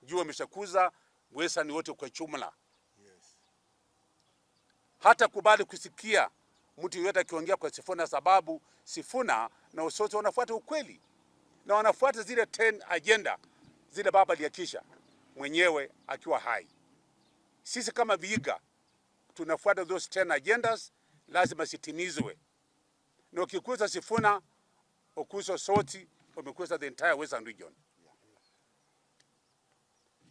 Juu ameshakuza Western wote kwa jumla. Hata kubali kusikia mtu yeyote akiongea kwa Sifuna, sababu Sifuna na Osotsi wanafuata ukweli na wanafuata zile 10 agenda zile baba aliakisha mwenyewe akiwa hai. Sisi kama Vihiga tunafuata those 10 agendas, lazima zitimizwe. Na ukikuza Sifuna, ukuza Osotsi, umekuza the entire Western region.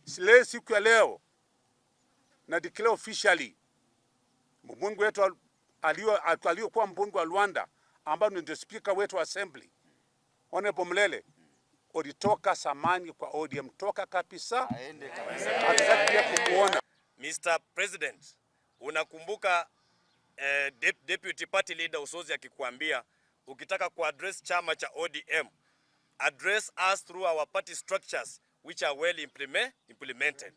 Sile siku ya leo na declare officially mbunge wetu aliyokuwa mbunge wa Luanda ambaye ndio speaker wetu wa assembly Honorable Mlele, ulitoka samani kwa ODM, toka kabisa, hatutaki pia kukuona. Mr. President, unakumbuka Deputy Party Leader Osotsi akikuambia ukitaka kuaddress chama cha ODM, address us through our party structures which are well implemented.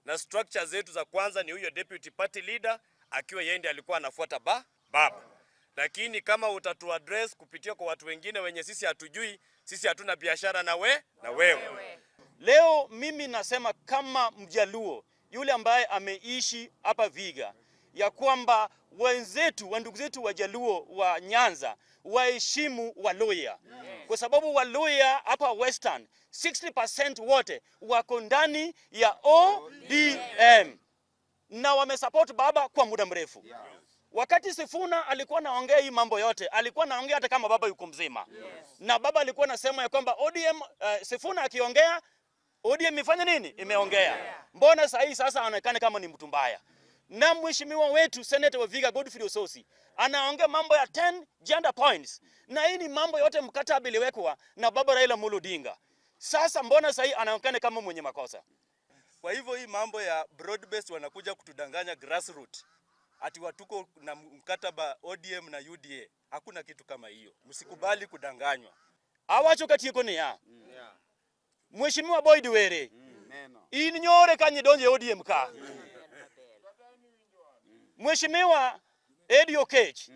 Na structures zetu za kwanza ni huyo Deputy Party Leader akiwa yeye ndiye alikuwa anafuata baba. Lakini kama utatu address kupitia kwa watu wengine wenye sisi hatujui, sisi hatuna biashara na wewe. Leo mimi nasema kama Mjaluo yule ambaye ameishi hapa Vihiga ya kwamba wenzetu wa ndugu zetu Wajaluo wa Nyanza waheshimu Waluhya. Kwa sababu Waluhya hapa Western 60% wote wako ndani ya ODM na wamesupport baba kwa muda mrefu. Wakati Sifuna alikuwa anaongea hii mambo yote, alikuwa anaongea hata kama baba yuko mzima. Na baba alikuwa anasema ya kwamba ODM, Sifuna akiongea ODM ifanye nini? Imeongea. Mbona sasa hii sasa anaonekana kama ni mtu mbaya? Na mheshimiwa wetu Senator wa Vihiga Godfrey Osotsi anaongea mambo ya 10 gender points. Na hii ni mambo yote mkataba iliwekwa na baba Raila Amolo Odinga. Sasa mbona sasa hii anaonekana kama mwenye makosa? Kwa hivyo hii mambo ya broad based wanakuja kutudanganya grassroots ati watuko na mkataba ODM na UDA. Hakuna kitu kama hiyo. Msikubali kudanganywa. Awacho katieko niya. Mheshimiwa Boyd Were. In nyore kanye donje ODM ka. Mheshimiwa Eddie Okech.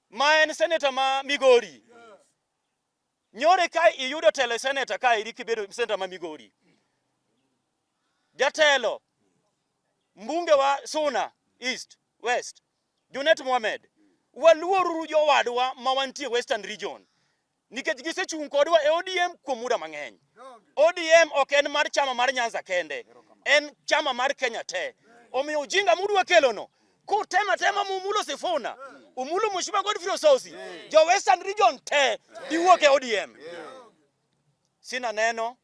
Ma en senator ma Migori. Nyore ka iyudo telo senator ka iri kibedo senator ma Migori. Jatelo mbunge wa Suna East West Junet Mohamed. Waluoruru jowadwa ma wantie Western Region. Nikech gisechung' kodwa e ODM kuom muda mang'eny. ODM ok en mar chama mar Nyanza kende, en chama mar Kenya te. Omiyo ujinga mudwa kelono, kutema tema mumulo Sifuna, umulo Mheshimiwa Godfrey Osotsi, jo Western Region te diwuok e ODM. Sina neno.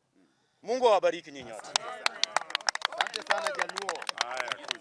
Mungu awabariki nyinyi wote.